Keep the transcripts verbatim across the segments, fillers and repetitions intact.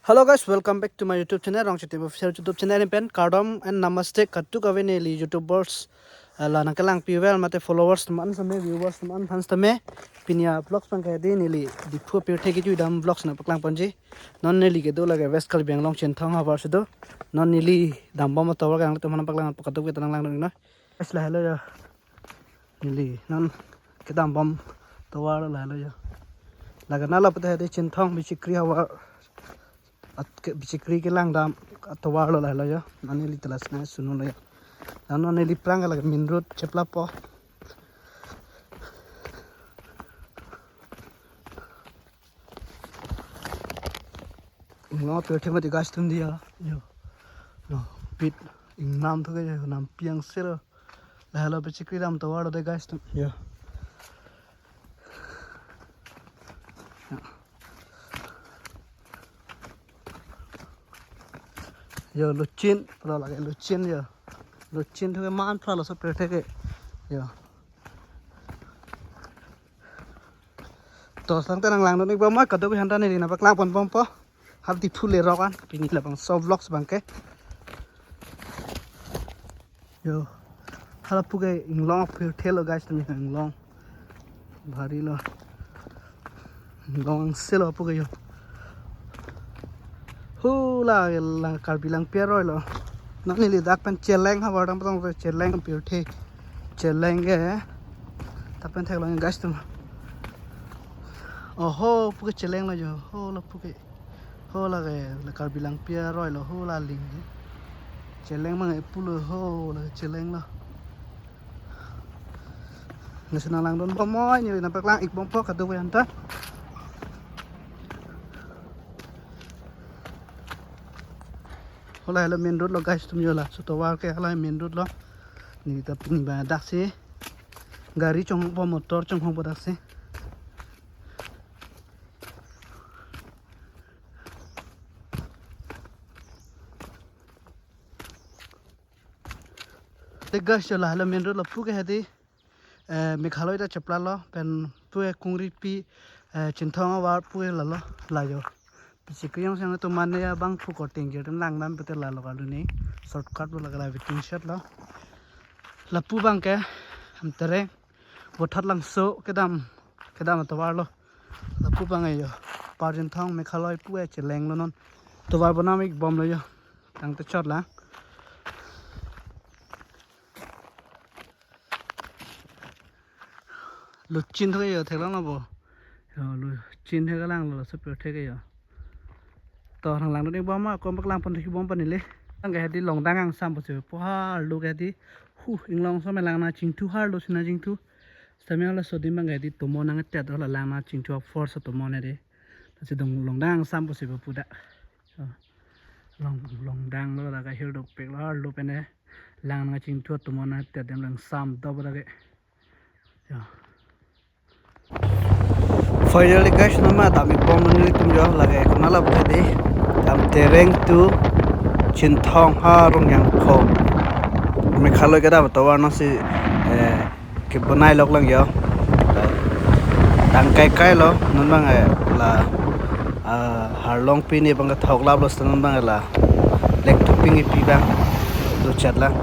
Hello guys, welcome back to my YouTube channel, Rongchitip Official YouTube channel pen kardom and namaste kadokave neli YouTubers, eh, la nangkelangpi vel mate followers teman same, viewers teman fans tame. Pini a vlogs abang ke hedi neli Diphu pirthe kejui dam vlogs nangpaklang ponji. Non neli kedo lake West Karbi Anglong Chinthong havar si do. Non neli dambom atovar ke nanglitum aphan nangpaklang, kadokave ta nanglangdun iknon. Guys, lahelo jo. Neli non kedambom tovar lahelo jo. Lake nala pute hedi Chinthong Bichikri havar. At ke Bichikri kelang dam atovar lo lahelo jo. Non neli telas na sunu lo jo. Lanon neli prang ke lake main road cheplappo. Inglong pirthe mati guys tum dia. Jo. No, pit ingnam thu ke jo, nampi angselo. Lahelo Bichikri dam tovar lo de guys tum. Jo. Jo, Luchin, pura lake Luchin jo. Luchin thu ke man pura laso pirthe ke. Jo. To sangte nanglangdun ikbom ma kadokave aphanta neli nangpaklang ponbompo. Har Diphu lerok an pini labangso vlogs abang ke. Jo. Hala puke inglong pirthe lo guys, tumi inglong. Bhari lo. Inglong angselo puke jo. Hula la Karbi Langpi aroi lo. Non neli dak pen Cheleng havar dam patong Cheleng pirthe. Cheleng ke. Dak pen theklong guys tum. Oho, puke Cheleng lo jo. Ho lo puke. Ho lake, la Karbi Langpi aroi lo, ho la ling. Cheleng abang ke pulo, ho la Cheleng lo. Nasi nanglangdunbom noi, neli nangpaklang ikbompo kadokave aphanta. Ho lahelo main road lo guys tum jo, laso tovar ke hala main road lo. Neli ta pini abang daksi. Gari chonghongpo, motor chonghongpo daksi. Te guys, jo lahelo main road lo puke hedi, eh, Meghalaya ta cheplalo, pen puke Kongripi, eh, Chinthong avar puke lalo, la jo. Pisi keyong sang tu mane abang phu korting jir tem lang dam pute lalo kaluni. Shortcut lo lake la waiting shed lo. Lapu abang ke Amtereng, Bothatlangso kedam, kedam atovar lo. Lapu abang ke jo. Par Chinthong Meghalaya puke Cheleng lo non. Tovar bonam ikbom lo jo. Tangte chot lang. Luchin thu ke jo theklong lo bo. Jo, Luchin thu ke lang lo, laso pirthe ke jo. To nanglangdun ikbom ma, kom paklang pon thik bom pani le. Abang ke hedi Longdang angsam pusi pu, harlo ke hedi. Hu, inglong so me lang nangchingthu, harlo si nangchingthu. Sitame laso adim abang ke hedi tomon nangtet, hala lang nangchingthu a force tomon hedi. Lasi dong Longdang angsam pusi pu dak. Jo. Long, Longdang lo, dak ahir dopik lo, harlo pen ke lang nangchingthu tomon nangtet adim angsam do bo dak ke. Jo. Finally guys, non ma dam ikbom nelitum jo, lake konat la pute hedi. Amtereng to Chinthong ha Rongyangkhong. Meghalaya kedam atovar non si, eh, kebonai lok lang jo. Tang kaikai lo, non abang ke la, ah, Harlongpi ni abang ke thoklap lo, non abang ke la Lengthuping ipi abang do chat lang.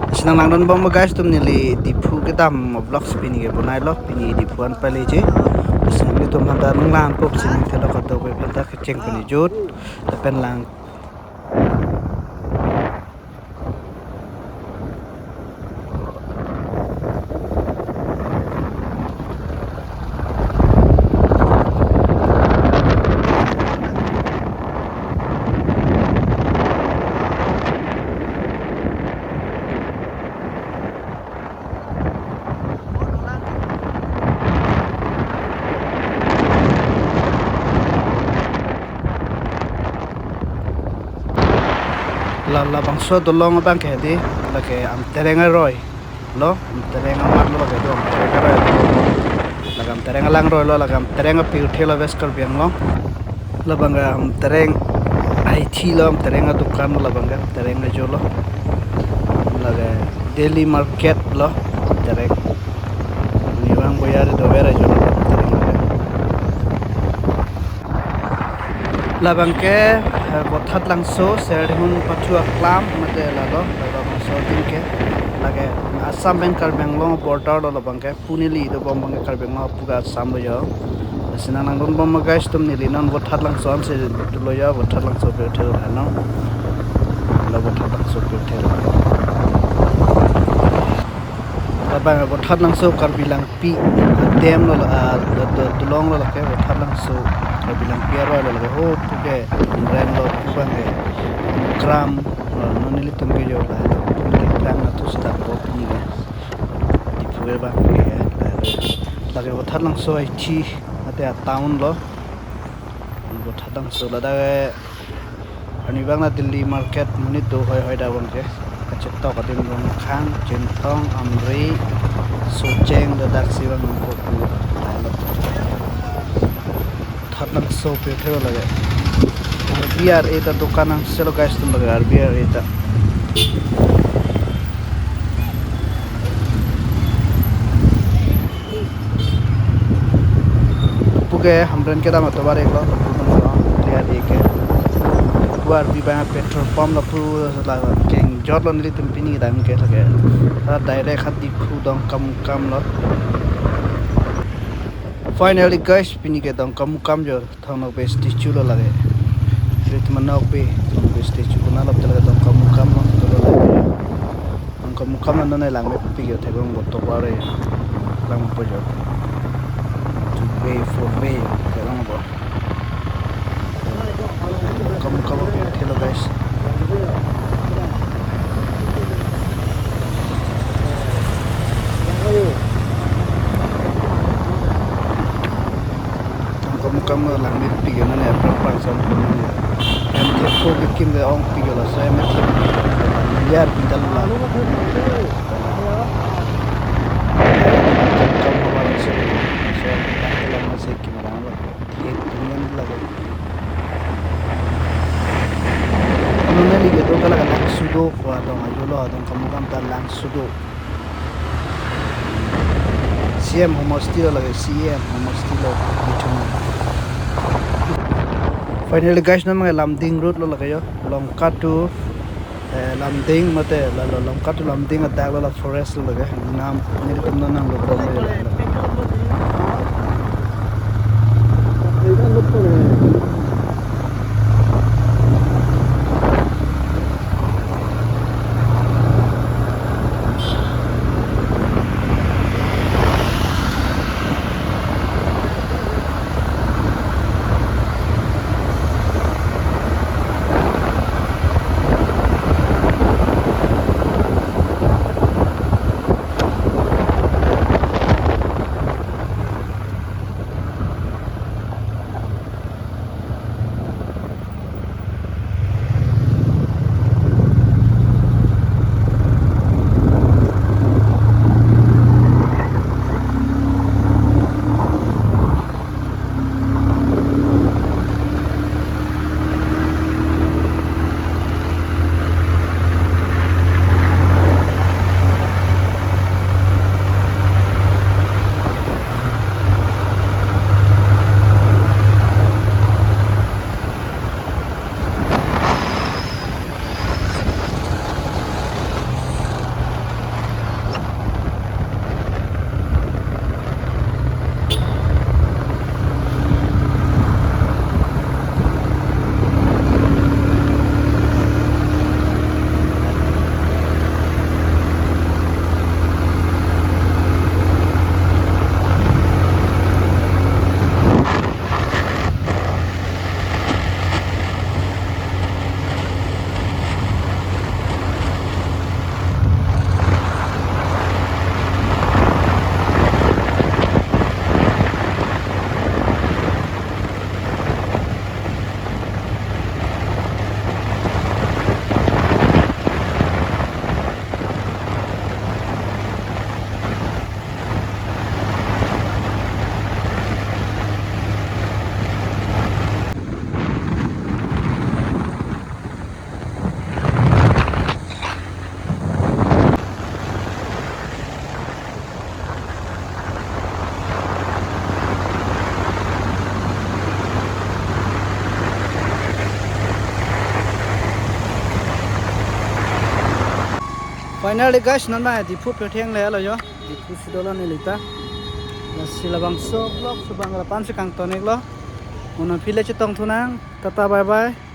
Lasi nanglangdunbom guys tum, neli Diphu kedam vlogs pini kebonai lo, pini Diphu an paleji. Lasi nanglitum aphanta nanglang pop sini thelo kadokave aphanta kecheng pani jut. Lapen lang La, labangso dolong abang ke hedi, lake Amtereng aroi lo, Amtereng amat lo lake do, Amtereng aroi lo. Lake Amtereng alangroi lo, lake Amtereng apirthe lo West Karbi Anglong. Labang ke Amtereng ahithi lo, Amtereng adukan lo, labang ke Amtereng ajo lo. Lake daily market lo Amtereng. Ni abang boyar dover ajo lo Amtereng. Labang ke, eh, Vothatlangso, Serdihun pathu aklam, mate lalo, labangso adim ke, lake Assam pen Karbi Anglong border lo labang ke, pu neli dobom abang ke Karbi Anglong pu ke Assam lo jo. Lasi nang langdunbom ma guys atum, neli non Vothatlangso ansi dolo jo, Vothatlangso pirthe lo heno. La Vothatlangso pirthe lo. Labang Vothatlangso Karbi Langpi adim lo, ah, do, do, dolong lo lake, Vothatlangso Karbi Langpi aroi lo lake. Ho pu ke Hamren lo pu abang ke Mukram lo, non nelitum ke jo la, pu ke Mukram na tu sita ko pu ni ke. Diphu ke abang ke la. Lake Vothatlangso athi, mate a town lo. Vothatlangso ladak ke arnivang la Delhi market monit do hoi hoi dak abang ke. Kachetok adim Rongkhang, Chintong, Amri, Socheng, ladak si abang ko pu. Vothatlangso pirthe lo lake. R B R A ta dokan nangsi lo guys atum, lake R B R A ta. Pu ke Hamren kedam atovar ik lo, pu ke R B R A ke. Pu R B bank petrol pump lo, pu la kengjor lo nelitum pini kedam ke lake. La direct ha Diphu Dongkamukam lo. Finally guys, pini ke Dongkamukam jo. Thong Nokbe statue lo lake. Rit manok be, Thong Nokbe statue konat lo te lake, Dongkamukam lo, dolo lake. Dongkamukam lo non nanglang mepik jo, thek abang botok bare. Lang po jo. Two way, four way, thek abang bo. Dongkamukam lo pirthe lo guys. Dongkamukam lo lang mepik jo, non aphrang aphrang son pun jo. Em thepho kekim ke ongpik jo, laso em thepho. Liar pintal la. Dongkamukam lo lang so. So, pintal la masi kim lang lo. Thek pinyan la. Ano neli kedo ke la Langsudo ko adong ajo lo, Dongkamukam ta Langsudo. C M homosti lo lake, C M homosti lo. Finally guys, non ke Lumding road lo lake jo. Lamka to, eh, Lumding mate la, la Lamka to Lumding adak lo, la forest lo lake. Nam nelitum non nangdobom lo. Finally guys, non mai Diphu petheng le lo jo. Diphu si dolo neli ta. Lasi labangso vlog subang lapu-an si kangton-iklo. Uno phi le chetong thunang. Tata, bye bye.